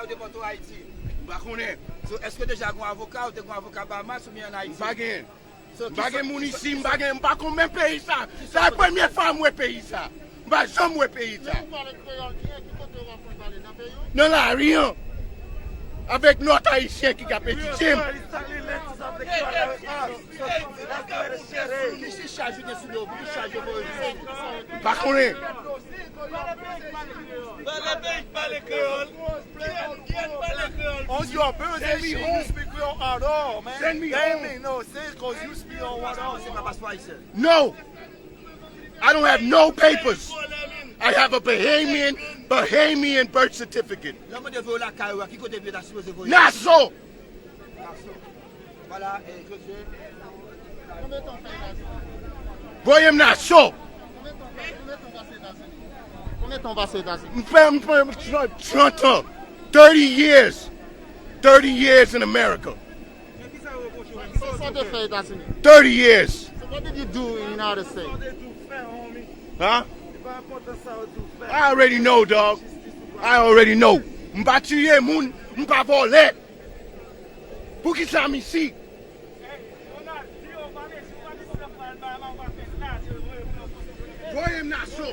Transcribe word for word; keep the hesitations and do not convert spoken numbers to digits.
Depòte w Ayiti? M pa konnen. So, èske w deja gen yon avoka, ou te gen yon avoka Bahamas oubyen ann Ayiti? M pa gen. So, M pa gen moun isi, m pa gen, m pa konn menm peyi sa. Sa se premye fwa m wè peyi sa. M pa janm wè peyi sa. Lè ou pale kreyòl byen, ki kote ou aprann pale? Nan peyi w? Nan lari an. Avèk nòt ayisyen ki ka etidye m. Ki chaj ou gen sou do w? Ki chaj yo voye jwenn? M pa konnen. Pale peyi, pale kreyòl. Ki an, ki an pale kreyòl? On your birth, you speak Creole at all, man. Send me home. No, say it 'cause you speak Creole at all. Se pa paspò ayisyen. No. I don't have no papers. I have a Bahamian, Bahamian birth certificate. Lè w mande voye w lakay ou a, ki kote yo ta sipoze voye? Nassau. Nassau. Vwala, eh, José. Konbyen tan w fè Etazini? Voye m Nassau. Konbyen tan w fè, konbyen tan w pase Etazini? Konbyen tan w pase Etazini? M fè, m fè trant, trant an. Thirty years. Thirty years in America. Sa, sa w te fè Etazini? Thirty years. So what did you do in United States? Huh? I already know, dog. I already know. M pa tiye moun, m pa vòlè. Poukisa m isi? Voye m Nassau.